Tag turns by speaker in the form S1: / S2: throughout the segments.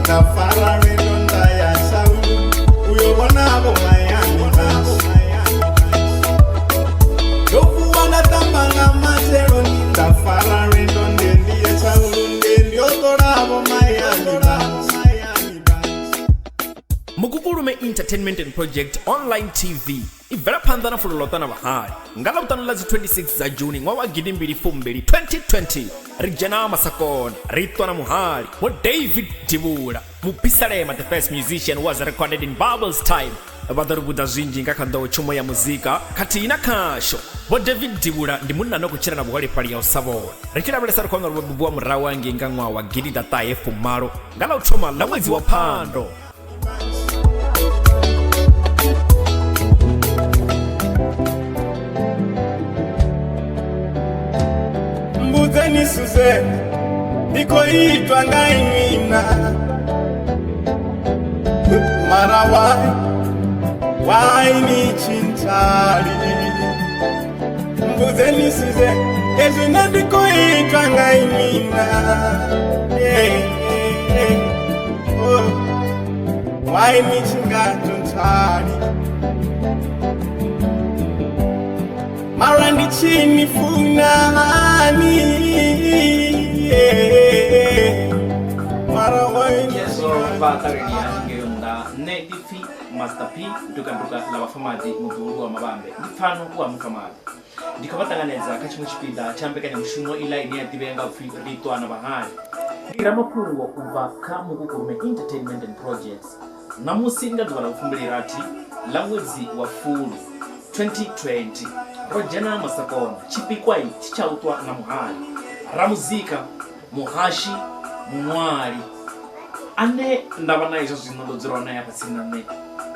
S1: Nda fara lwendo nda ya Tshaulu uyo vhona vho mayani vhanzhi. Ndo vuwa nda ṱamba nga matsheloni nda fara lwendo nde ndi ye Tshaulu nde ndi yo ṱola vho mayani vhanzhi.
S2: Mukukulume Entertainment and Project Online TV i bvela phanḓa na fulo ḽa u ṱana vhahali nga Ḽavhuṱanu ḽa dzi 26 dza Juni ṅwaha wa gidimbili fumbili 2020. Ri dzhena Masakona ri ṱwa na muhali Vho David Divhula, mupisalema, the first musician was recorded in Bible's time. Vha ḓo ri vhudza zwinzhi nga kha nḓowetshumo ya muzika khathihi na khasho. Vho David Divhula ndi munna ane a khou tshila na vhuholefhali ha u sa vhona. Ri tshi lavhelesa ri khou wana uri vho bebiwa murahu hangei nga ṅwaha wa gidiḓaṱahe fumalo nga ḽa u thoma ḽa ṅwedzi wa Phando.
S1: Mbudzeni Suzanne, ndi khou itwa nga inwi na mara why ni tshintshali? Mbudzeni Suzanne, ezwi nṋe ndi khou itwa nga inwi na yeah, yeah. Oh, why ni tshi nga tonthali? Mara ndi tshi ni funa hani? Yeah. Mara why ni tshi
S3: Khezwo
S1: nga
S3: vhaṱaleli haningei nnḓa, nṋe ndi pfi Master P Dukaduka ḽa vhafamaḓi muḓuhulu wa Mavhambe, ndi pfano u wa mufamaḓi. Ndi khou vha ṱanganedza kha tshiṅwe tshipiḓa tsha mbekanyamushumo iḽa ine ya ḓivhea nga upfi Ri Ṱwa Na Vhahali. Ndi ramafhungo u bva kha Mukukulume Entertainment and Projects. Ṋamusi nga ḓuvha ḽa vhufumbili-rathi ḽa ṅwedzi wa Fulwi 2020, ro dzhena Masakona, tshipikwa tshi tsha u ṱwa na muhali, ramuzika, muhashi, muṅwali ane nda vha nae zwa zwino ndo dzulaho nae hafha tsini na nṋe,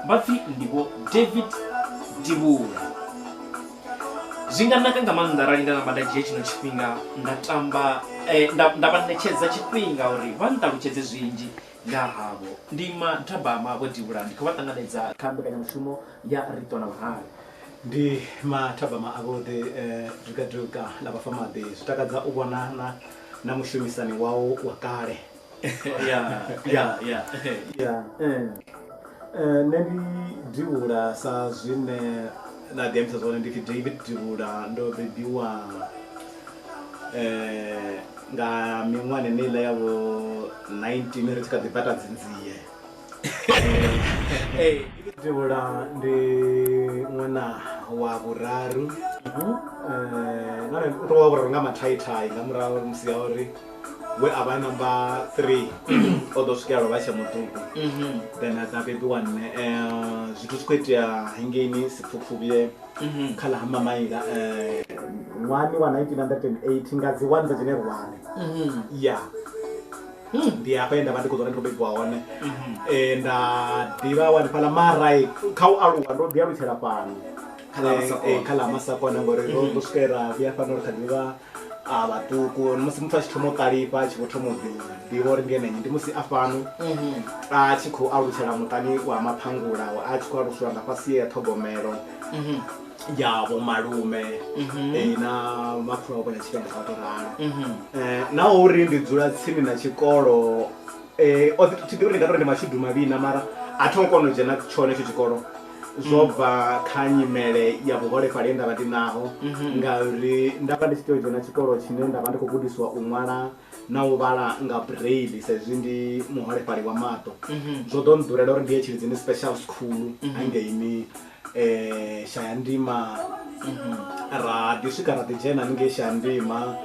S3: vha pfi ndi Vho David Divhula. Zwi nga naka nga maanḓa arali nda namba nda dzhia tshino tshifhinga nda tamba nda vha ṋetshedza tshifhinga uri vha nṱalutshedze zwinzhi nga havho. Ndi mathabama Vho Divhula, ndi khou vha ṱanganedza kha mbekanyamushumo ya Ri Ṱwa Na Vhahali.
S4: Ndi mathabama avhuḓi dugaduga ḽa vhafamaḓi, zwi takadza u vhonana na mushumisani wau wa kale.
S3: Ya, ya, ya.
S4: Ya. Nṋe ndi Divhula sa zwine nda ḓi ambisa zwone, ndi pfi David Divhula, ndo bebiwa nga miṅwahani heneiḽa ya vho 19 ri tshi kha ḓi bata dzi nzie. Divhula ndi ṅwana wa vhuraru, nahone u tou vha wa vhuraru nga mathaithai nga murahu musi ya uri we a vha number 3 o ḓo swikela lwa vha tshe muṱuku, then a ḓa bebiwa nṋe. Zwithu zwi khou itea hangeini Sipfupfuvhe kha ḽa ha Mamaila ṅwahani wa 1980 nga dzi 1 dza January. Ya, ndi hafha he nda vha ndi khou ḓo uri ndi khou bebiwa hone, nda ḓivha wa hanefhaḽa, mara kha u aluwa ndo ḓi alutshela fhano
S3: Kha ḽa Masakona.
S4: Kha ḽa Masakona, ngori ro ḓo swikela vhuya fhano ri kha ḓivha a vhaṱuku. Musi muthu a tshi thoma u ṱalifha, a tshi vho thoma u ḓi ḓivha uri ndi ene nnyi, ndi musi a fhano a tshi khou alutshela muṱani wa Maphangula, a tshi khou aluswa nga fhasi ya ṱhogomelo ya vho malume na makhulu wavho ya tshifhinga zwa to ralo. Naho uri ndi dzula tsini na tshikolo, o ḓi thi ḓivhi uri ndi nga tori ndi mashudu mavhi na, mara a tho ngo kona u dzhena tshone etsho tshikolo, zwo bva kha nyimele ya vhuholefhali ye nda vha ndi naho, ngauri nda vha ndi tshi tea u dzhena tshikolo tshine nda vha ndi khou gudisiwa u ṅwala na u vhala nga braille sa izwi ndi muholefhali wa maṱo. Zwo ḓo nḓurela uri ndi ye Tshilidzini Special School hangeini Shayandima. Ra ḓi swika ra ḓi dzhena haningei Shayandima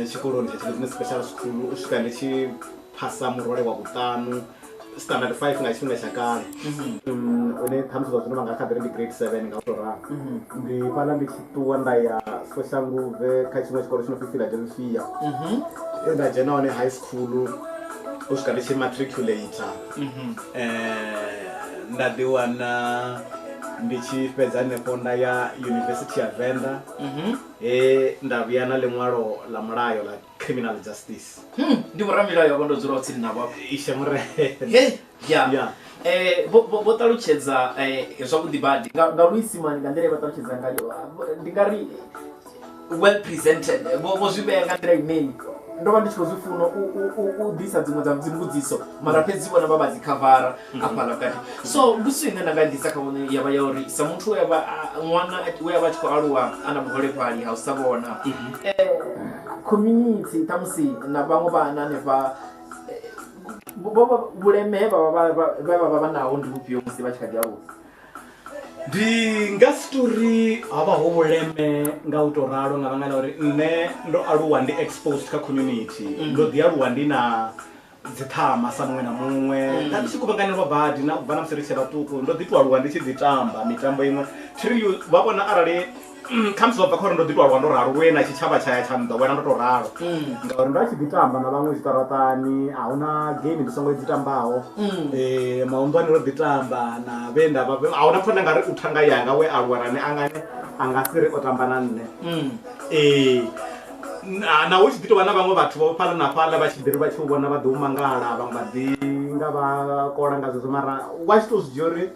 S4: tshikoloni tsha Tshilidzini Special School u swika ndi tshi phasa murole wa vhuṱanu, standard 5 nga tshifhinga tsha kale, une ṱhamusi zwa zwino vha nga kha ḓi ri ndi grade 7 nga u tou ralo. Ndi fhaḽa ndi tshi ṱuwa nda ya Soshanguve kha tshiṅwe tshikolo tshi no pfi Philadelphia, he nda dzhena hone high school u swika ndi tshi matriculator. Nda ḓi wana ndi tshi fhedza hanefho nda ya University ya Venḓa, he nda vhuya na ḽiṅwalo ḽa mulayo ḽa criminal justice.
S3: Ndi vhoramilayo vha ndo dzulaho tsini navho afha.
S4: Ishe murena.
S3: Hey, ya.
S4: Ya.
S3: Vho ṱalutshedza zwavhuḓi badi nga luisimane, nga nḓila ye vha ṱalutshedza ngayo, ndi nga ri well presented. Vho zwi vhea nga nḓila ine Ndo vha ndi tshi khou zwi funa u ḓisa dziṅwe dza dzimbudziso, mara fhedzi vhona vha vha dzi khavara hafhaḽa vhukati. So mbudziso ine nda nga ḓisa kha vhone ya vha ya uri sa muthu we a vha ṅwana we a vha a tshi khou aluwa a na vhuholefhali ha u sa vhona, community ṱhamusi na vhaṅwe vhana hanefha, vhuleme he vha vha vha naho ndi vhufhio musi vha tshi kha ḓi aluwa?
S4: Ndi nga si tori ha vha ho vhuleme nga u to ralo, nga vhanga ḽa uri nṋe ndo aluwa ndi exposed kha community. Ndo ḓi aluwa ndi na dziṱhama sa muṅwe na muṅwe, nda ndi tshi kuvhanganelwa badi na u bva na musi ri tshe vhaṱuku. Ndo ḓi to aluwa ndi tshi ḓi tamba mitambo iṅwe thiri vha vhona arali khamusi vha bva kha uri ndo ḓi to aluwa ndo ralo lwe na tshitshavha tshaya tsha nḓowela ndo to ralo, ngauri ndo a tshi ḓi tamba na vhaṅwe zwiṱaraṱani, a huna game ndi songo dzi tambaho. Mahumbwane ro ḓi tamba na vhe nda vha, a huna pfha nda nga ri u thanga yanga we aluwa rane angane a nga si ri o tamba na nṋe. Na hu tshi ḓi tovha na vhaṅwe vhathu vho fhaḽa na fhaḽa vha tshi ḓi ri vha tshi u vhona vha ḓi u mangala, vhaṅwe vha ḓi nga vha kola nga zwezwo, mara wa tshi to zwi dzhia uri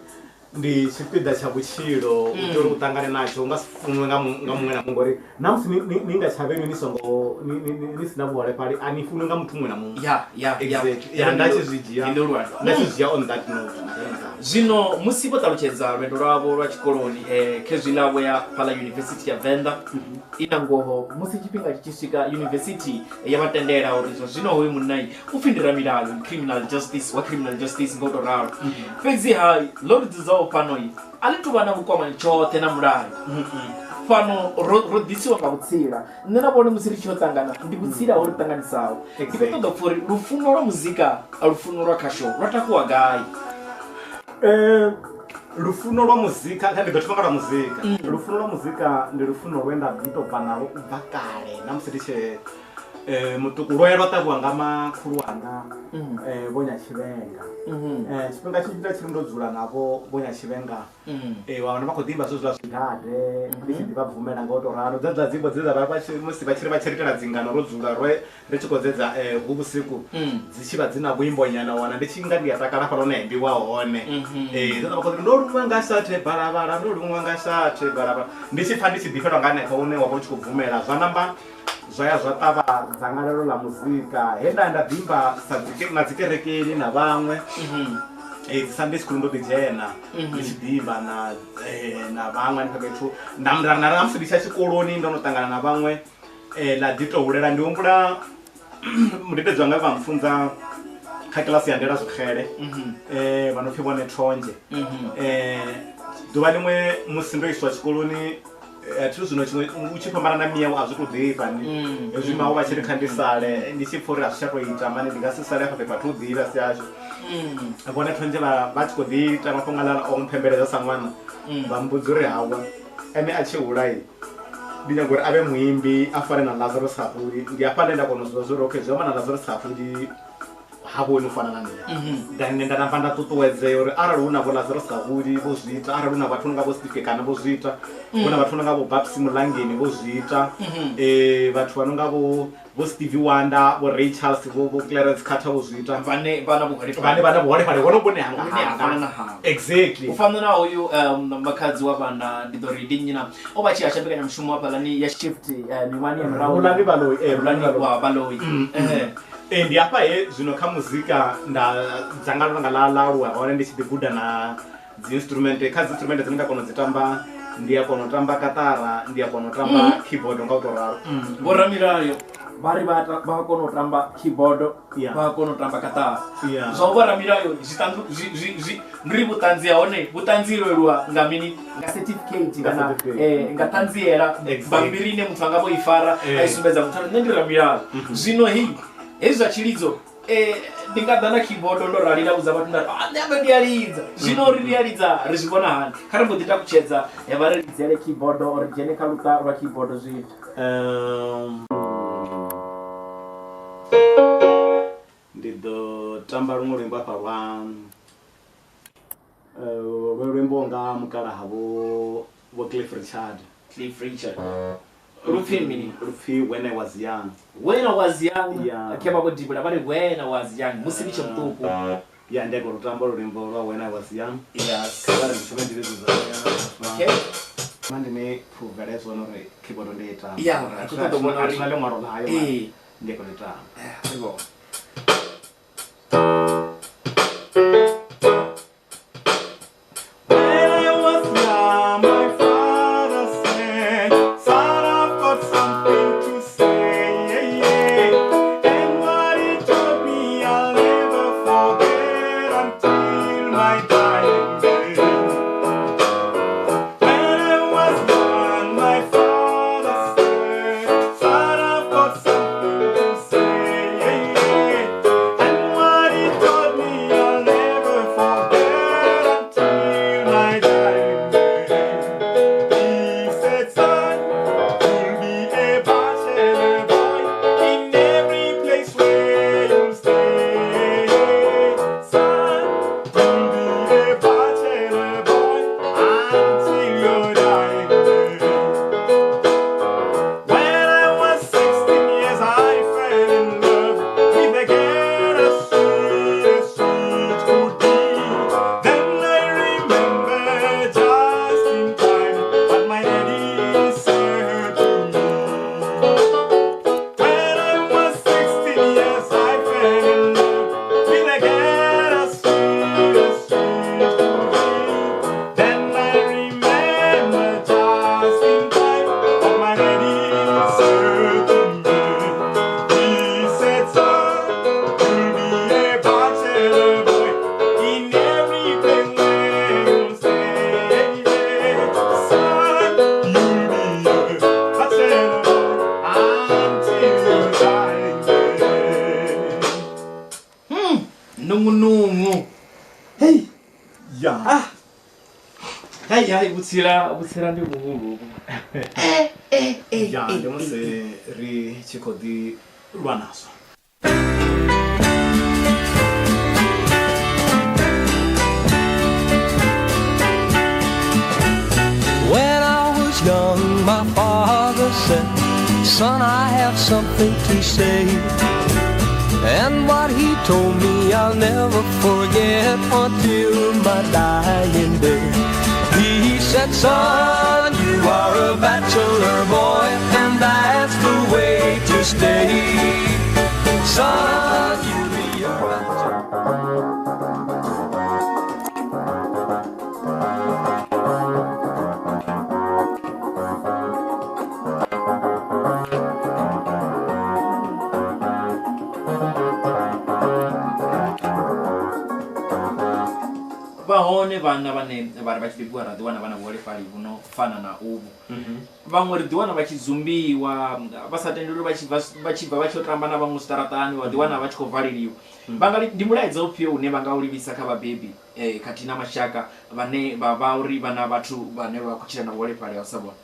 S4: ndi tshipiḓa tsha vhutshilo, u tea uri u ṱangane natsho. U nga si funwe nga muṅwe na muṅwe, ngori na musi ni nga tshavheni ni songo ni si na vhuholefhali, a ni funwi nga muthu muṅwe na muṅwe.
S3: Ya.
S4: Ya, nda tshi zwi dzhia
S3: Ndi ḽihulwane.
S4: nda tshi zwi dzhia on that note.
S3: Zwino musi vho ṱalutshedza lwendo lwavho lwa tshikoloni, khezwiḽa vho ya fhaḽa yunivesithi ya Venḓa, i na ngoho musi tshifhinga tshi tshi swika yunivesithi ya vha tendela uri zwa zwino hoyu munnai u pfhi ndi ramilayo, criminal justice, wa criminal justice nga u to ralo. Fhedziha ḽo ri dzudzaho fhanoi a ḽi tuvha na vhukwamani tshoṱhe na mulayo. Fhano ro ḓisiwa nga vhutsila, nṋe na vhone musi ri tshi yo ṱangana ndi vhutsila ho ri ṱanganisaho. Ndi khou ṱoḓa u pfha uri lufuno lwa muzika, lufuno lwa khasho lwa takuwa gai?
S4: Lufuno lwa muzika, kha ndi ḓo thoma nga lwa muzika. Lufuno lwa muzika ndi lufuno lwe nda ḓi tou bva nalwo u bva kale na musi ndi tshe muṱuku. Lwo ya lwa ṱavhiwa nga makhulu wanga, Vho Nyatshivhenga. Tshifhinga tshinzhi nda tshi ri ndo dzula navho Vho Nyatshivhenga, wa wana vha khou ḓi imba zwezwiḽa zwidade, ndi tshi ḓi vha bvumela nga u tou ralo. Dzedza dzimbo dze dza vha vha tshi musi vha tshi ri vha tshi ri itela dzingano, ro dzula ro ri tshi khou dzedza hu vhusiku, dzi tshi vha dzi na vhuimbo nyana, wana ndi tshi nga ndi a takala hafhaḽa hune ha imbiwa hone. Dze dza vha khou ri ndo luṅwa nga shathe balavhala, ndo luṅwa nga shathe balavhala, ndi tshi pfha ndi tshi ḓifhelwa nga hanefho hune wa vha u tshi khou bvumela. Zwa namba zwa ya zwa ṱavha dzangalelo ḽa muzika he nda ya nda ḓimba sa na dzikerekeni na vhaṅwe. Dzi Sunday school ndo ḓi dzhena ndi tshi ḓimba na vhaṅwe hanefha fhethu. Nda na musi ndi tshiya tshikoloni ndo no ṱangana na vhaṅwe, ḽa ḓi to hulela. Ndi humbula mudededzi wanga vha mpfunza kha kilasi ya ndela zwixele, vha no pfhi vhone Thonje. Ḓuvha ḽiṅwe musi ndo iswa tshikoloni, thi zwino tshiṅwe u tshi fhambana na miyau a zwi to ḓifha ni. Hezwi mawe vha tshi ri kha ndi sale, ndi tshi pfha uri a zwi tsha to ita mani, ndi nga si sale afha fhethu a thi u ḓivha si ashu. Vhone Thonje vha tshi khou ḓi ita mafhungo aḽa o mphembeledza sa ṅwana, vha mbudza uri hawa ene a tshi hulai ndi nyaga uri a vhe muimbi a fane na Lazarus Hafuli. Ndi hafha nde nda kona u zwi uri okay, zwi amba na Lazarus Hafuli ha vhoni u fana na nṋe. Nda nṋe nda namba nda ṱuṱuwedzea uri arali hu na vho Lazarus Hafuli vho zwi ita, arali hu na vhathu nga vho Steve Kekana vho zwi ita, hu na vhathu nga vho Babsy Mulangeni vho zwi ita, vhathu vha no nga vho Stevie Wonder, vho Ray Charles, vho Clarence Carter vho zwi ita,
S3: vhane vha na vhuholefhali,
S4: vhane vha na vhuholefhali hono vhune hanga
S3: Vhune ha fana na hanga.
S4: Exactly.
S3: U fana na hoyu makhadzi wa vhana, ndi ḓo ri ndi nnyi na o vha tshi hasha mbekanyamushumo hafhaḽani ya shift, miṅwahani ya murahu.
S4: Rulani Baloyi,
S3: Rulani
S4: Rulani
S3: wa Baloyi.
S4: Ndi hafha he zwino kha muzika nda dzangalelo ḽanga ḽa ḽa aluwa hone, ndi tshi ḓi guda na dzi instrument. Kha dzi instrument dzine nda kona u dzi tamba, ndi a kona u tamba kaṱara, ndi a kona u tamba keyboard nga u to ralo.
S3: Vhoramilayo vha ri vha kona u tamba keyboard, vha kona u tamba kaṱara. Zwa u vha ramilayo zwi ṱanzu, zwi, zwi, zwi, ndi ri vhuṱanzi ha hone vhuṱanzi lwelwa nga mini? Nga certificate
S4: Nga
S3: kana,
S4: certificate.
S3: nga ṱhanziela, bammbiri ine muthu anga vho i fara, a i sumbedza muthu uri nṋe ndi ramilayo. Zwino hezwi zwa tshilidzo, ndi nga ḓa na keyboard ndo rali nda vhudza vhathu nda ri, nṋe hafha ndi a lidza. Zwino uri ndi a lidza ri zwi vhona hani? Kha ri mbo ḓi takutshedza, vha ri lidzele keyboard, ri dzhene kha luṱa lwa keyboard zwino.
S4: Ndi ḓo tamba luṅwe luimbo hafha lwa lwe luimbo nga mukalaha vho Cliff Richard.
S3: Cliff Richard. Lupfi mini?
S4: Lupfi When I Was Young.
S3: When I Was Young.
S4: Yeah.
S3: Khe vha vho dibula vha ri When I Was Young musi ndi tshe muṱuku.
S4: Ya, ndi a kona u tamba luimbo lwa When I Was Young.
S3: Yes.
S4: Kha vha ri ndi thome ndi dzudzanya.
S3: Okay.
S4: Na ndi ni provele zwone uri keyboard ndi i tamba.
S3: Yeah, ri khou ṱoḓa u vhona uri
S4: A thina ḽiṅwalo ḽayo.
S3: Ee.
S4: Ndi a kona u tamba.
S3: Ri vhone.
S1: When I was young, my father said, "Son, I've got something to say." And what he taught me, I'll never forget until my dying day. When I was young, my father said, "Son, I've got something to say." And what he taught me, I'll never forget until my dying day. He said, "Son, you'll be a bachelor boy in every place where you'll stay. Son, you'll be a bachelor boy until your dying day." When I was 16 years, I fell in love with a girl as sweet as sweet could be. Then I remember just in time what my daddy said to me. When I was 16 years, I fell in love with a girl as sweet as sweet could be. Then I remember just in time what my daddy said to me. He said, "Son, you'll be a bachelor boy in every place where you'll stay. Son, you'll be a bachelor boy until your dying day."
S3: Nungunungu.
S4: Hei.
S1: Ya.
S3: Hai hai, vhutsila ndi vhuhulu.
S4: Ya, ndi musi ri tshi khou ḓi lwa nazwo.
S5: When I was young, my father said, "Son, I have something to say." And what he told me I'll never forget until my dying day. He said, "Son, you are a bachelor boy, and that's the way to stay. Son, you be a bachelor."
S3: Vha hone vhana vhane vha ri vha tshi bebiwa ra ḓiwana vha na vhuholefhali vhu no fana na uvhu. Vhaṅwe ri ḓiwana vha tshi dzumbiwa, vha sa tendelwi vha tshi bva vha tshi bva vha tshi yo tamba na vhaṅwe zwiṱaraṱani, vha ḓiwana vha tshi khou valeliwa. Vha nga ndi mulaedza ufhio une vha nga u livhisa kha vhabebi khathihi na mashaka vhane vha vha uri vha na vhathu vhane vha khou tshila na vhuholefhali ha u sa vhona?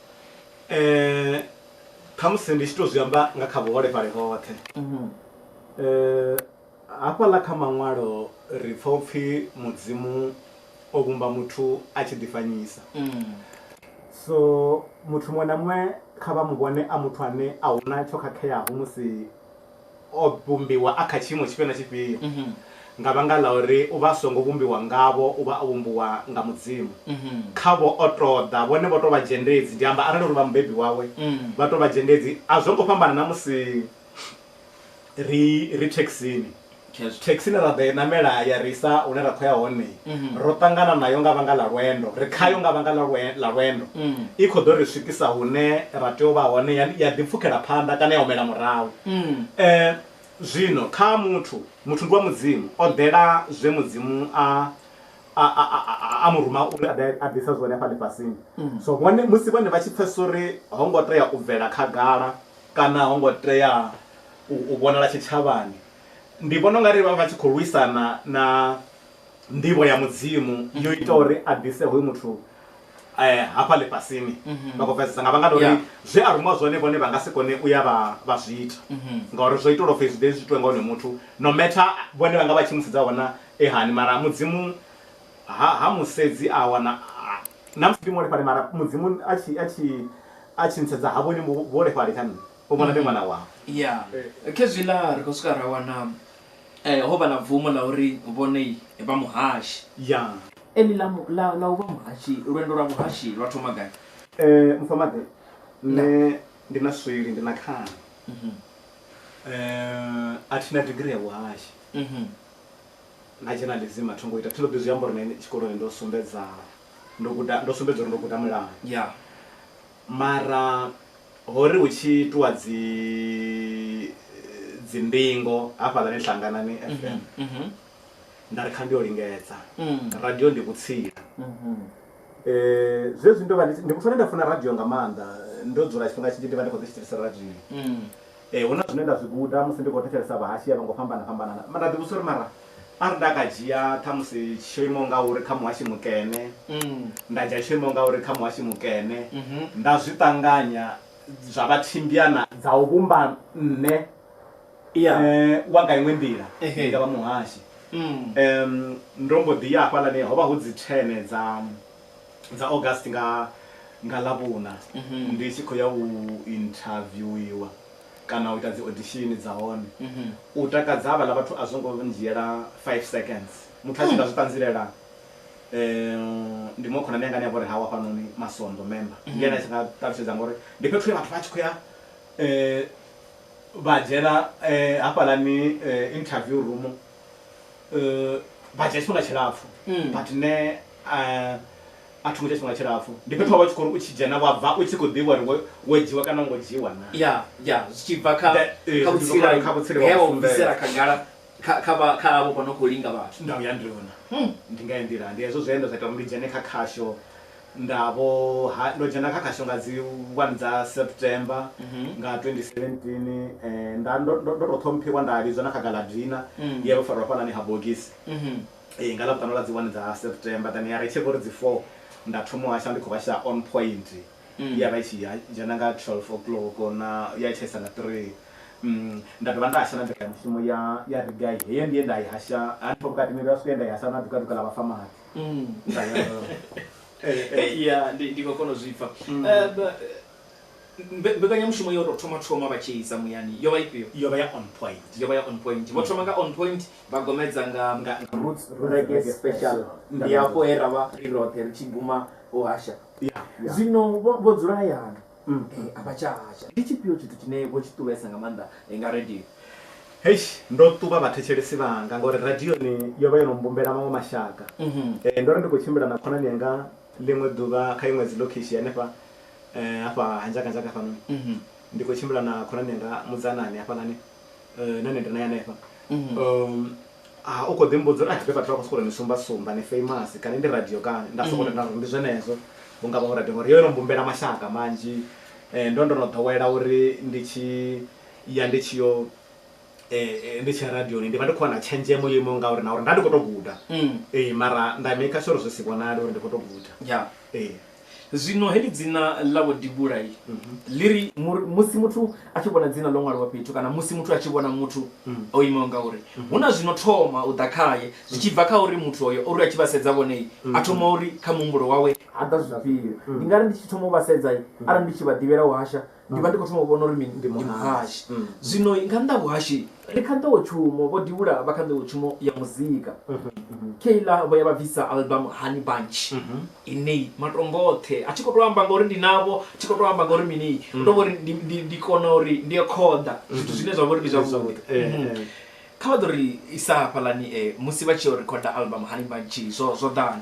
S4: Khamusi ndi tshi to zwi amba nga kha vhuholefhali hoṱhe. Hafhaḽa kha maṅwalo ri pfa upfhi Mudzimu o vhumba muthu a tshi ḓifanyisa. So muthu muṅwe na muṅwe kha vha mu vhone a muthu ane a huna tsho khakheaho musi o vhumbiwa a kha tshiimo tshifhio na tshifhio. Nga vhanga ḽa uri u vha a songo vhumbiwa ngavho, u vha o vhumbiwa nga Mudzimu. Khavho o toḓa, vhone vho tou vha dzhendedzi, ndi amba arali uri vha mubebi wawe, vha tou vha dzhendedzi. A zwo ngo fhambana na musi ri thekhisini. Thekhisini ra ḓo i ṋamela ya ri isa hune ra khou ya hone. Ro ṱangana nayo nga vhanga ḽa lwendo, ri khayo nga vhanga ḽa lwendo. I khou ḓo ri swikisa hune ra tea u vha hone, ya ḓi pfukhela phanḓa kana ya humela murahu. Zwino kha muthu, muthu ndi wa Mudzimu, o ḓela zwe Mudzimu a mu ruma uri a ḓe a ḓise zwone hafha ḽifhasini. So vhone musi vhone vha tshi pfesesa uri ho ngo tea u bvela khagala kana ho ngo tea u vhonala tshitshavhani, ndi vhona ungari vha vha tshi khou lwisana na nḓivho ya Mudzimu yo ita uri a ḓise hoyu muthu hafha ḽifhasini. Vha khou pfesesa nga vhanga ḽa uri zwe a rumiwa zwone vhone vha nga si kone u ya vha zwi ita, ngauri zwo itelwa upfhi zwi ḓe zwi itiwe nga honoyo muthu. No matter vhone vha nga vha tshi musedza wana e hani, mara Mudzimu ha musedzi a wana na musi ndi muholefhali, mara Mudzimu a tshi ntsedza ha vhoni vhuholefhali kha nṋe, u vhona ndi ṅwana wawe.
S3: Ya, khezwiḽa ri khou swika ra wana ho vha na bvumo ḽa uri vhone vha muhashi.
S4: Ya.
S3: Eḽi ḽa u vha muhashi, lwendo lwa vhuhashi lwa thoma gai?
S4: Mufamaḓi, nṋe ndi na swili, ndi na khani. A thi na degree ya vhuhashi na journalism a tho ngo ita, thi ndo ḓi zwi amba uri nṋe tshikoloni ndo sumbedza ndo guda, ndo sumbedza uri ndo guda milayo. Mara hori hu tshi itiwa dzi ndingo hafhaḽani Hlanganani FM, nda ri kha ndi yo lingedza. Radio ndi vhutsila. Zwezwi ndo vha ndi muthu ane nda funa radio nga maanḓa, ndo dzula tshifhinga tshinzhi ndi vha ndi khou ḓi thetshelesa radio. Hu na zwine nda zwi guda musi ndi khou thetshelesa vhahashi vha ngo fhambana fhambanana, nda ḓi vhudzisa uri mara arali nda ka dzhia ṱhamusi tsho imaho nga uri kha muhashi mukene, nda dzhia tsho imaho nga uri kha muhashi mukene, nda zwi ṱanganya zwa vha thimbyana dza u vhumba nṋe wa nga iṅwe nḓila, ndi nga vha muhashi. Ndo mbo ḓi ya hafhaḽani, ho vha hu dzi 10 dza August nga Ḽavhuṋa, ndi tshi khou ya u interviewiwa kana u ita dzi audition dza hone. U takadza havhaḽa vhathu a zwo ngo ndzhiela 5 seconds, muthu a tshi nga zwi ṱanzilela. Ndi muṅwe khonani yanga ane a vha uri hawa hafhanoni Masondo member, ndi ene a tshi nga ṱalutshedza ngori ndi fhethu he vhathu vha tshi khou ya vha dzhena hafhaḽani interview room, vha dzhia tshifhinga tshilapfhu, but nṋe a thi ngo dzhia tshifhinga tshilapfhu. Ndi fhethu wa vha u tshi khou ri u tshi dzhena wa bva u tshi khou ḓivha uri wo dzhiwa kana ngo dzhiwa na.
S3: Ya, ya, zwi tshi bva kha kha
S4: zwi tshi bva kha vhutsila
S3: he
S4: wa
S3: wa
S4: sumbedza.
S3: bvisela khagala kha avho vho no khou linga vhathu.
S4: Ndau ya nduna. Ndi nga nḓila, ndi hezwo zwe nda zwa ita uri ndi dzhene kha khasho. Nda vho ha, ndo dzhena kha khasho nga dzi 1 dza September nga 2017, nda ndo ndo to ṱhomphiwa nda vhidzwa na kha gala dina ye vha farwa hafhaḽani ha bogisi. Nga Ḽavhuṱanu ḽa dzi 1 dza September, then ya ri tshi vho ri dzi 4 nda thoma u hasha ndi khou hasha on point. Ya vha i tshi dzhena nga 12 o'clock na ya tshaisa nga 3. Nda dovha nda hasha na mbekanyamushumo ya Rigai, heyo ndi ye nda i hasha hanefho vhukati mivhili ya swika ye nda i hasha na Dukaduka ḽa vhafamadi.
S3: Ya, ndi khou kona u zwi pfa. Mbekanyamushumo yo tou thoma thoma vha tshi isa muyani yo vha ifhio?
S4: Yo vha ya on point.
S3: Yo vha ya on point. Vho thoma nga on point vha gomedza nga Roots Reggae Special. Ndi hafho he ra vha ri roṱhe ri tshi guma u hasha. Zwino vho dzula hayani. A vha tsha hasha. Ndi tshifhio tshithu tshine vho tshi ṱuvhesa nga maanḓa nga radio?
S4: Heish, ndo ṱuvha vhathetshelesi vhanga ngori radioni yo vha yo no mbumbela maṅwe mashaka. Ndo ri ndi khou tshimbila na khonani yanga ḽiṅwe ḓuvha kha iṅwe dzi location hanefha hafha hanzhakanzhaka hafhanoni. Ndi khou tshimbila na khonani yanga Mudzanani hafhanani, na nṋe ndi naye hanefha. U khou ḓi mbudza uri a ḓivhe vhathu vha khou sokou ri ni sumba sumba ni famous kana ndi radio kani, nda sokou tenda uri ndi zwenezwo hu nga vha hu radio ngori yo no mbumbela mashaka manzhi. Ndo ndo no ḓowela uri ndi tshi ya ndi tshi yo ndi tshi ya radioni ndi vha ndi khou wana tshenzhemo yo imaho nga uri na uri nda ndi khou tou guda. Mara nda maker sure uri zwi si vhonale uri ndi khou tou guda.
S3: Zwino heḽi dzina ḽa Vho Divhula ḽi ri musi muthu a tshi vhona dzina ḽo ṅwaliwa fhethu kana musi muthu a tshi vhona muthu o imaho nga uri hu na zwino thoma u ḓa khaye zwi tshi bva kha uri muthu oyo uri a tshi vha sedza vhone a thoma uri kha muhumbulo wawe ha ḓa zwifhio. Ndi nga ri ndi tshi thoma u vha sedza arali ndi tshi vha ḓivhela u hasha ndi vha ndi khou thoma u vhona uri mini ndi muhashi. Zwino nga nnḓa vhuhashi ri kha nḓowetshumo, Vho Divhula vha kha nḓowetshumo ya muzika. Keiḽa vho ya vha bvisa album Honey Bunch ine matombo oṱhe a tshi khou tou amba ngori ndi navho, tshi khou tou amba ngori mini, hu tou vha uri ndi kona uri ndi a khoḓa zwithu zwine zwa vha uri ndi zwavhuḓi. Kha vha ḓo ri isa hafhaḽani musi vha tshi yo rikhoda album Honey Bunch zwo ḓani?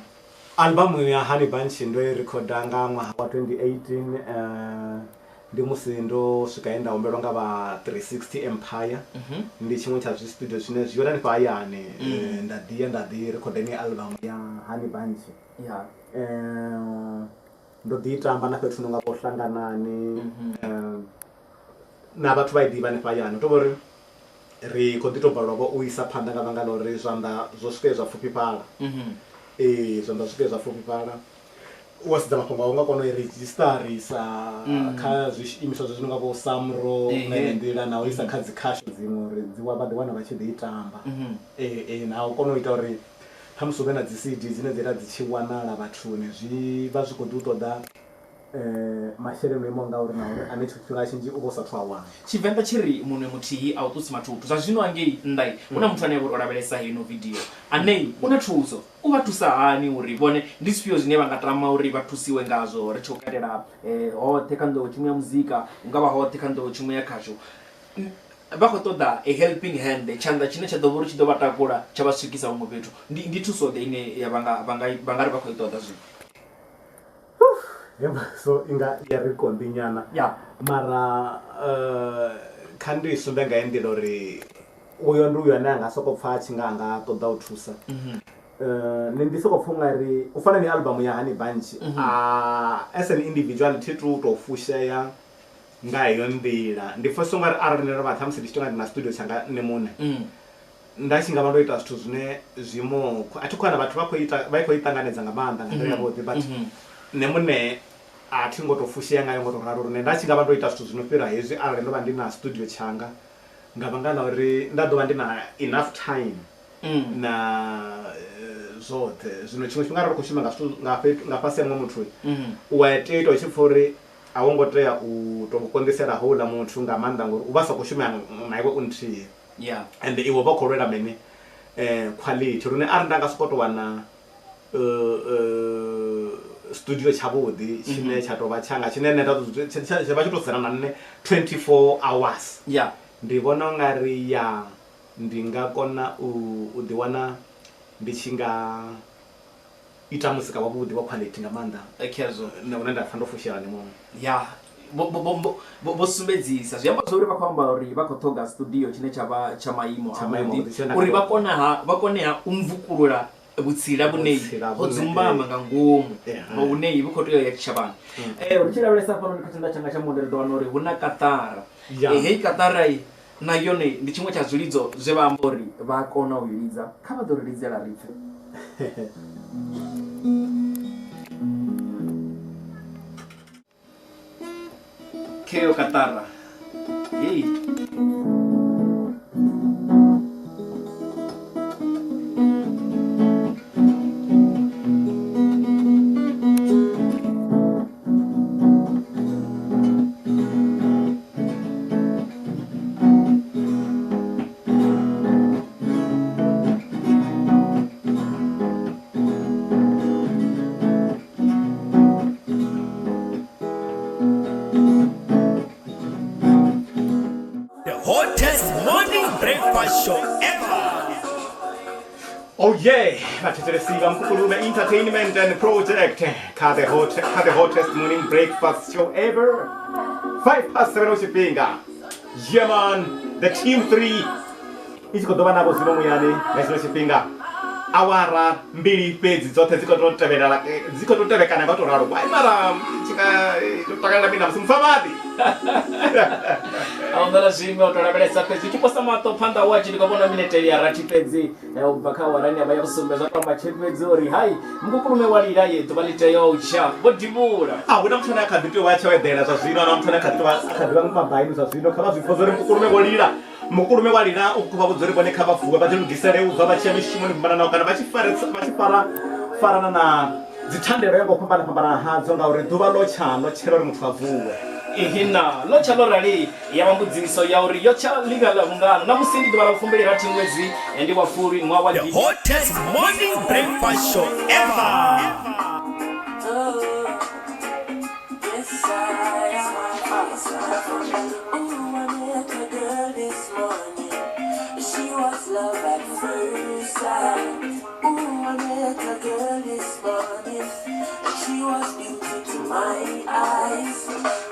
S4: Album ya Honey Bunch ndo i rikhoda nga ṅwaha wa 2018, ndi musi ndo swika he nda humbelwa nga vha 360 Empire. Ndi tshiṅwe tsha zwi studio zwine zwi yone hanefha hayani. Nda ḓi ya nda ḓi rikhoda iṅwe album ya Honey Bunch. Ndo ḓi tamba na fhethu no nga vho Hlanganani, na vhathu vha i ḓivha hanefha hayani. Hu tou vha uri ri khou ḓi tou balelwa vho u isa phanḓa nga vhanga ḽa uri zwanḓa zwo swike zwa pfufhifhala. Zwanḓa zwo swike zwa pfufhifhala. Wa sedza mafhungo a u nga kona u i redzhisitarisa kha zwiimiswa zwi no nga vho SAMRO nga iṅwe nḓila, na u isa kha dzi khasho dziṅwe uri dzi vha ḓi wana vha tshi ḓi tamba. Na u kona u ita uri khamusi hu vhe na dzi CD dzine dza ita dzi tshi wanala vhathuni, zwi vha zwi khou ḓi u ṱoḓa masheleni o imaho nga uri na uri ane tshifhinga tshinzhi u vha u sathu a wana.
S3: Tshivenḓa tshi ri munwe muthihi a u ṱusi mathuthu. Zwa zwino hangei nnḓa hu na muthu ane a vha uri o lavhelesa heino video ane u na thuso. U vha thusa hani uri vhone ndi zwifhio zwine vha nga tama uri vha thusiwe ngazwo ri tshi khou katela hoṱhe kha nḓowetshumo ya muzika, hu nga vha hoṱhe kha nḓowetshumo ya khasho. Vha khou ṱoḓa a helping hand, tshanḓa tshine tsha ḓo vha uri tshi ḓo vha takula tsha vha swikisa huṅwe fhethu. Ndi thuso ḓe ine ya vha nga vha nga vha nga ri vha khou i ṱoḓa zwino?
S4: So i nga ya ri konḓi nyana. Mara kha ndi sumbe nga heyi nḓila uri uyo ndi uyo ane a nga soko pfha a tshi nga anga ṱoḓa u thusa. Nṋe ndi soko pfha ungari u fana ni album ya Honey Bunch, as an individual thi tu to fushea nga heyo nḓila. Ndi pfha ungari arali ndo vha ṱhamusi ndi tshi tonga ndi na studio tshanga nṋe muṋe, nda tshi nga vha ndo ita zwithu zwine zwimo a thi khou wana vhathu vha khou ita vha khou i ṱanganedza nga maanḓa nga nḓila yavhuḓi, but nṋe muṋe a thi ngo to fushea ngayo ngo to ralo. Lune nda tshi nga vha ndo ita zwithu zwino fhira hezwi arali ndo vha ndi na studio tshanga, nga vhanga ḽa uri nda ḓo vha ndi na enough time na zwoṱhe. Zwino tshiṅwe tshifhinga arali u khou shuma nga zwithu nga fhethu nga fhasi ha muṅwe muthu, u a tea u ita u tshi pfha uri a wo ngo tea u to konḓisela houḽa muthu nga maanḓa, ngori u vha sa khou shuma na iwe u nthihi. Ende iwe vha khou lwela mini, quality. Lune arali nda nga sokou tou wana studio tshavhuḓi tshine tsha tou vha tshanga, tshine nṋe nda tsha vha tshi tou sedzana na nṋe 24 hours, ndi vhona ungari ya ndi nga kona u ḓi wana ndi tshi nga ita muzika wavhuḓi wa quality nga maanḓa.
S3: Khezwo.
S4: Nṋe hune nda pfha ndo fushea nṋe muṋe.
S3: Ya vho sumbedzisa zwi amba zwori vha khou amba uri vha khou ṱhoga studio tshine tsha vha tsha maimo
S4: Tsha maimo
S3: avhuḓi,
S4: avhuḓi, tshine nda
S3: uri
S4: nga
S3: vha kone ha u mvukulula vhutsila vhune
S4: Vhutsila
S3: ho
S4: vhune,
S3: dzumbama nga ngomu, vhune vhu khou tea u ya tshitshavhani. Ri tshi lavhelesa hafhanoni kha tshanḓa tshanga tsha monde ri ḓo wana uri hu na kaṱara. Heyi kaṱara na yone ndi tshiṅwe tsha zwilidzo zwe vha amba uri vha kona u i lidza. Kha vha ḓo ri lidzela ri pfe. Kheyo kaṱara. Hey.
S2: The hottest morning breakfast show ever.
S4: Oh yeah, vhathetshelesi vha Mukukulume Entertainment and Project kha the hot, kha the hottest morning breakfast show ever. 7:05 tshifhinga. Yeah man, the team 3 i tshi khou ḓo vha navho zwino muyani nga tshino tshifhinga. Awara mbili fhedzi dzoṱhe dzi khou tou tevhelala, dzi khou tou tevhekana nga u tou ralo. Why mara tshi nga to takalela mina musi mufamadi.
S3: A hu na zwiṅwe u tou lavhelesa fhedzi u tshi posa maṱo phanḓa wa tshi ndi khou vhona minete ya rathi fhedzi u bva kha awara ya vha ya vhusumbe, zwa to amba tshi fhedzi uri hai Mukukulume wa lila ye ḓuvha ḽi tea u tsha vho divhula.
S4: A huna muthu ane a kha ḓi tea u vha a tshi eḓela zwa zwino, a huna muthu ane a kha ḓi tea u vha a kha ḓi vha mabaini zwa zwino. Kha vha zwi pfhe uri Mukukulume vho lila. Mukukulume wa lila u khou vha vhudza uri vhone kha vha vuwe vha ḓi lugisele u bva vha tshi ya mishumoni fhambananaho, kana vha tshi vha tshi fara farana na dzithandelo ya nga u fhambana fhambana hadzo, ngauri ḓuvha ḽo tsha ḽo tshela uri muthu a vuwe.
S3: Ihina ḽo tsha ḽo rali ya vha mbudziso ya uri yo tsha ḽinga ḽa vhungana. Na musi ndi ḓuvha ḽa vhufumbili rathi ṅwedzi ndi wa fulwi ṅwaha wa
S2: The hottest morning breakfast show ever.
S6: Ooh, I met a girl this morning. She was love at first sight. Ooh, I met a girl this morning. She was beauty to my eyes.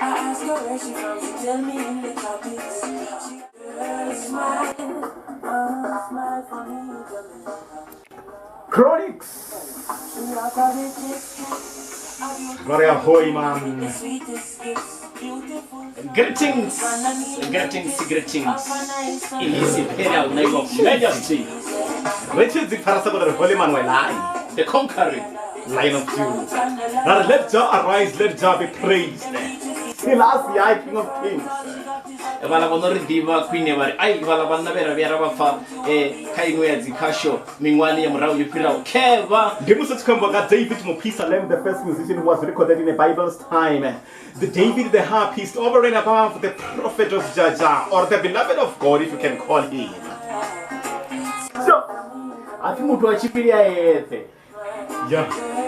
S6: I asked her where she from. She tell me in the tropics. She girl smile, smile for me, Jamaica.
S4: Chronixx.
S6: She walk out with this.
S4: Gloria Hoyman.
S6: The sweetest gifts, beautiful.
S3: Greetings, greetings, greetings. In His Imperial Name of Majesty,
S4: Ri tshi dzi pfara sa uri Holy Manuel,
S3: the conquering
S4: Lion of Judah. Now let Jah arise, let Jah be praised. Selassie, I King of Kings.
S3: Vhala vho no ri ḓivha khwine vha ri ai vhala vhanna vhe ra vhuya ra vha pfa kha iṅwe ya dzikhasho miṅwahani ya murahu yo fhiraho khevha.
S4: Ndi musi tshi khou ambiwa nga David Muphisalem, the first musician who was recorded in the Bible's time. The David the harpist, over and above the prophet of Jaja, or the beloved of God, if you can call him.
S3: So, a pfi muthu wa tshipili a eṱhe.
S4: Yeah.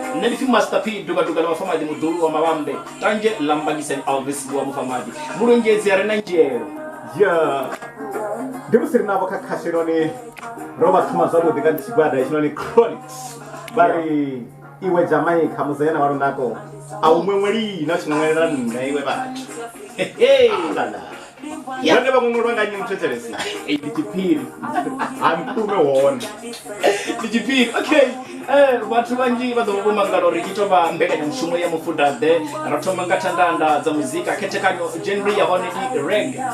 S3: Nṋe ndi pfi Master P dugaduga ḽa vhafamadi muḓulu wa mavhambe tanzhe ḽa mbangiseni Alvis wa mufamadi mulongedzi a re na nzhelo.
S4: Yeah. Ndi musi ri navho kha khasheloni ro vha thoma zwavhuḓi nga tshigwada hetshinoni Chronics. Vha ri iwe Jamaica muzayana wa lunako a u ṅweṅweli na u tshi ṅweṅwelela nṋe iwe vhathu.
S3: Hey.
S4: Alala. Vhone vha ṅweṅwelwa nga nnyi muthetshelesi?
S3: Ndi tshiphiri.
S4: Ha mpume hone.
S3: Ndi tshiphiri. Okay. Vhathu vhanzhi vha ḓo vha vho mangala uri i tou vha mbekanyamushumo ya mufuda-ḓe. Ro thoma nga thandanda dza muzika, khethekanyo genre ya hone ndi reggae.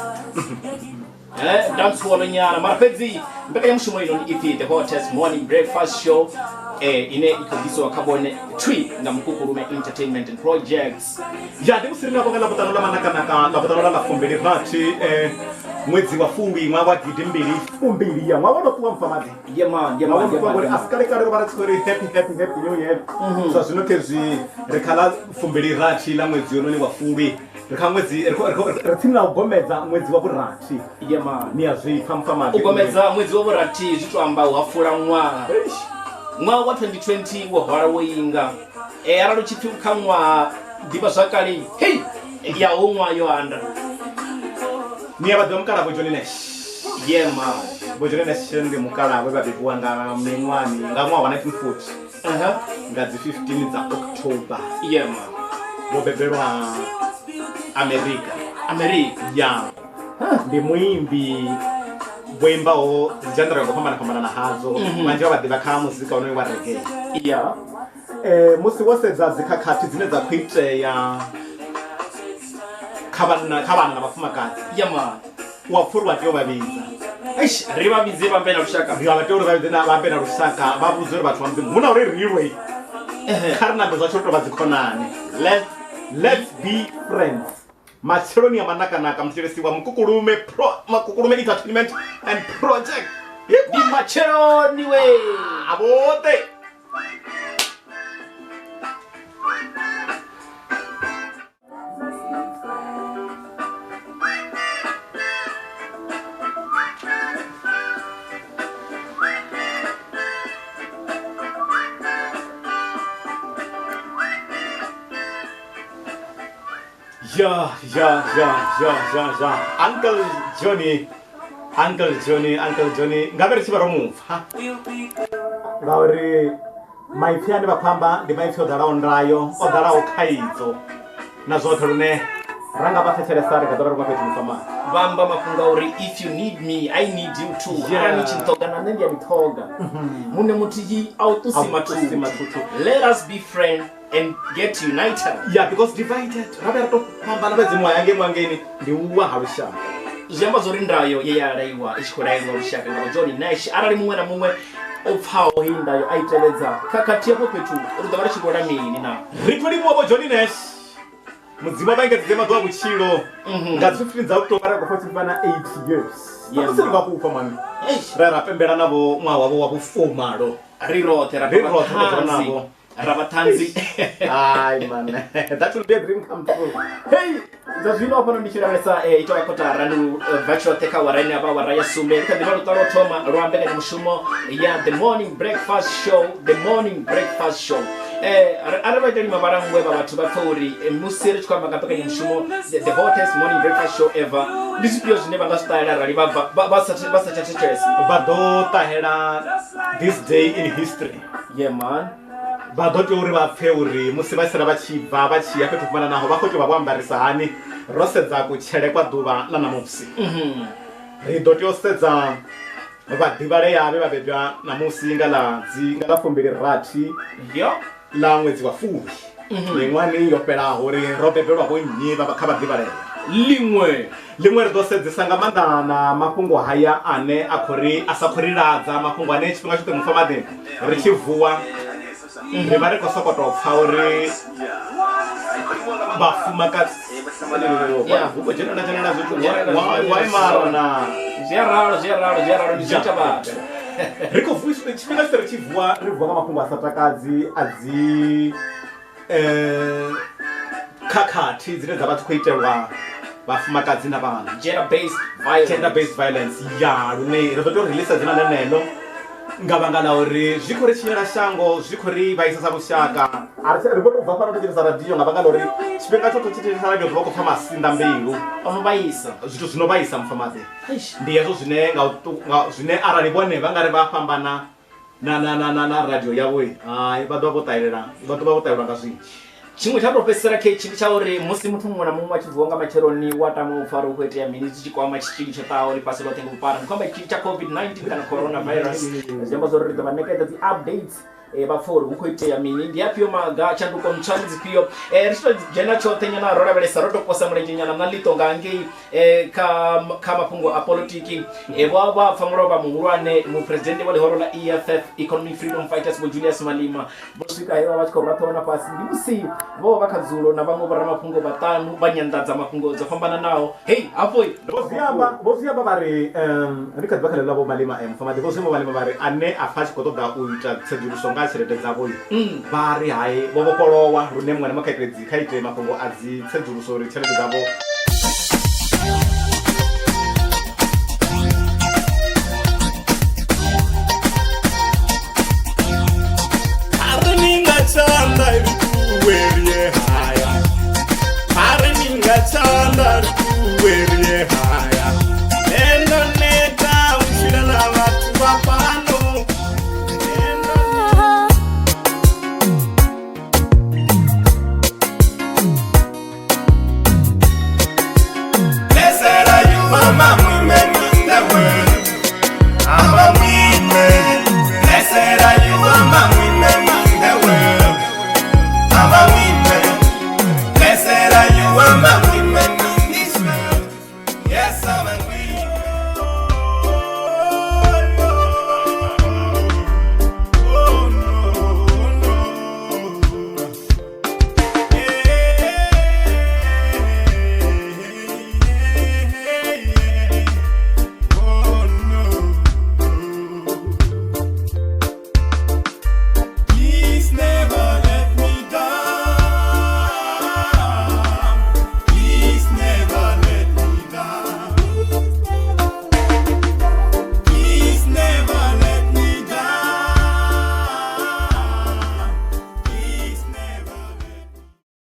S3: Dancehall nyana mara fhedzi mbekanyamushumo ino ndi ipfi The Hottest Morning Breakfast Show ine i khou ḓisiwa kha vhone thwi nga Mukukulume Entertainment and Projects.
S4: Ya ndi musi ri navho nga Ḽavhuṱanu ḽa manakanaka Ḽavhuṱanu ḽa ḽa fumbili rathi ṅwedzi wa fulwi ṅwaha wa gidi mbili fumbili ya ṅwaha wo no ṱuwa mufamaḓi.
S3: Yeah man, yeah man, yeah man.
S4: A si kale kale ro vha ri tshi khou ri happy happy happy new year. Zwa zwino khezwi ri kha ḽa fumbili rathi ḽa ṅwedzi yononi wa fulwi. Ri kha ṅwedzi ri tsini na u gomedza ṅwedzi wa vhurathi.
S3: Yeah man.
S4: Ni a zwi pfa mufamaḓi.
S3: U gomedza ṅwedzi wa vhurathi zwi to amba u hafula ṅwaha. Ṅwaha wa 2020 wo hwala wo inga. Arali u tshi pfi kha ṅwaha ḓivha zwakale, hei ya ho ṅwaha yo anda.
S4: Ni a vha ḓivha mukalaha Vho Johnny Nash?
S3: Yeah man.
S4: Vho Johnny Nash ndi mukalaha we vha bebiwa nga miṅwahani nga ṅwaha wa 1940 nga dzi 15 dza October.
S3: Yeah man.
S4: Vho bebelwa America.
S3: America.
S4: Ya. Ndi muimbi vho imbaho dzi genre nga u fhambana fhambanana hadzo. Vhanzhi vha vha ḓivha kha muzika wonoyu wa reggae.
S3: Yeah.
S4: Musi wo sedza dzikhakhathi dzine dza khou itea kha vhanna kha vhana na vhafumakadzi.
S3: Yeah man.
S4: U a pfha uri vha tea u vha vhidza.
S3: Eish, ri vha vhidze vha ambe na lushaka.
S4: Ri vha tea uri vha vhidze na vha ambe na lushaka vha vhudze uri vhathu vha Mudzimu hu na uri ri lwe. Kha ri nambe zwa tsho tou vha dzikhonani. Let's be friends. Matsheloni ya manakanaka muthetshelesi wa Mukukulume Pro Mukukulume Entertainment and Project.
S3: Ndi matsheloni we.
S4: Avhoṱhe. Ya, ya, ya, ya, ya, ya. Uncle Johnny, Uncle Johnny, Uncle Johnny. Nga vhe ri tshi vha ro mu pfa. Ngauri maipfi ane vha khou amba ndi maipfi o ḓalaho ndayo, o ḓalaho khaidzo na zwoṱhe lune ra nga vha thetshelesa ri nga ḓo vha ri khou fhethu mufamani.
S3: Vha amba mafhungo a uri if you need me, I need you too. Arali ni tshi nṱhoga na nṋe ndi a ni ṱhoga. Muṋe muthihi a u ṱusi mathuthu. Let us be friends and get united.
S4: Yeah, because divided ra vhuya ra to fhambana fhedzi muṅwe hangei muṅwe hangeini ndi u wa ha lushaka.
S3: Zwi amba zwori ndayo ye ya laiwa i tshi khou laiwa lushaka nga Johnny Nash. Arali muṅwe na muṅwe o pfaho heyi ndayo a i tevhedza khakhathi afho fhethu ri ḓo vha ri tshi vhola mini na?
S4: Ri khou livhuwa Vho Johnny Nash. Mudzimu a vha engedzedze maḓuvha a vhutshilo nga dzi 15 dza October ra khou pfa na 8 years.
S3: Yeah,
S4: Musi ri nga fhufha mani. Ra ra pembela navho ṅwaha wavho wa vhufumalo.
S3: Ri roṱhe ra
S4: Ri roṱhe ro dzula navho.
S3: Ra vha ṱhanzi.
S4: Ai man, that will be a dream come true.
S3: Hey, zwa zwino hafhano ndi tshi lavhelesa i tou vha kotara ndi bva tshoṱhe kha awara ine ya vha awara ya sumbe. Ri kha ḓi vha luṱa lwo thoma lwa mbekanyamushumo ya The Morning Breakfast Show, The Morning Breakfast Show. Arali vha ita lima vhalangwe vha vhathu vha pfhe uri musi ri tshi khou amba nga mbekanyamushumo The Hottest Morning Breakfast Show ever, ndi zwifhio zwine vha nga zwi ṱahela arali vha bva vha sa tsha thetshelesa?
S4: Vha ḓo ṱahela this day in history.
S3: Yeah man.
S4: Vha ḓo tea uri vha pfhe uri musi vha sala vha tshi bva vha tshi ya fhethu fhambananaho vha khou tea u vha vho ambarisa hani ro sedza kutshele kwa ḓuvha ḽa ṋamusi. Ri ḓo tea u sedza vhaḓivhalea vhe vha bebwa ṋamusi nga ḽa dzi nga ḽa fumbili rathi ḽa ṅwedzi wa fulwi miṅwahani yo fhelaho uri ro bebelwa vho nnyi vha kha vhaḓivhalea.
S3: Ḽiṅwe
S4: ḽiṅwe ri ḓo sedzesa nga maanḓa na mafhungo haya ane a khou ri a sa khou ri ladza, mafhungo ane tshifhinga tshoṱhe mufamaḓi ri tshi vuwa ri vha ri khou sokou pfa uri vhafumakadzi hu khou dzhenela dzhenela zwithu why mara na
S3: zwi a ralo zwi a ralo zwi a ralo ndi zwi ita vhathu.
S4: Ri khou vuwa tshifhinga tshoṱhe ri tshi vuwa ri vuwa nga mafhungo a sa takadzi a dzi khakhathi dzine dza vha dzi khou itelwa vhafumakadzi na vhana.
S3: Gender based violence.
S4: Gender based violence ya lune ri ḓo tea u release dzina ḽeneḽo. Nga vhanga ḽa uri zwi khou ri tshinyela shango, zwi khou ri vhaisa sa lushaka. A ri ri vho tou bva fhano ro thetshelesa radio nga vhanga ḽa uri tshifhinga tshoṱhe tshi thetshelesa radio ri vha khou pfha masinḓa mbilu.
S3: O no vhaisa.
S4: Zwithu zwi no vhaisa mufamaḓi.
S3: Eish.
S4: Ndi hezwo zwine nga u ṱu- nga zwine arali vhone vha nga ri vha fhambana na na na na na radio yavho hai vha ḓo vha vho ṱahelela vha ḓo vha vho ṱahelwa nga zwinzhi.
S3: Tshiṅwe tsha tou fhedzisela khetshi ndi tsha uri musi muthu muṅwe na muṅwe a tshi vuwa nga matsheloni u a tama u pfha uri hu khou itea mini zwi tshi kwama tshitzhili tsho ṱahaho ḽifhasi ḽoṱhe nga vhuphara. Ndi khou amba tshitzhili tsha COVID-19 kana coronavirus. Zwi amba zwa uri ri ḓo vha ṋekedza dzi updates vha pfha uri hu khou itea mini, ndi afhio maga, tshanduko ntswa ndi dzifhio. Ri tshi tou dzhena tshoṱhe nyana ro lavhelesa ro tou posa mulenzhe nyana na ḽiṱo nga ngei kha kha mafhungo a politiki vho vha pfa mulovha muhulwane muphuresidennde wa ḽihoro ḽa EFF Economic Freedom Fighters Vho Julius Malema vho swika he vha vha tshi khou rwa ṱhoho na fhasi ndi musi vho vha kha dzulo na vhaṅwe vhoramafhungo vhaṱanu vha nyanḓadza mafhungo dzo fhambananaho hei hafho
S4: Vho zwi amba vho zwi amba vha ri ndi kha ḓi vha kha ḽeḽo vho Malema mufamadi vho zwi amba Malema vha ri ane a pfa a tshi khou ṱoḓa u ita tsedzuluso nga ha tshelede dzavho vha ri hai vho vhofholowa lune muṅwe na muṅwe kha ite dzi kha ite mafhungo a dzi tsedzuluso uri tshelede dzavho.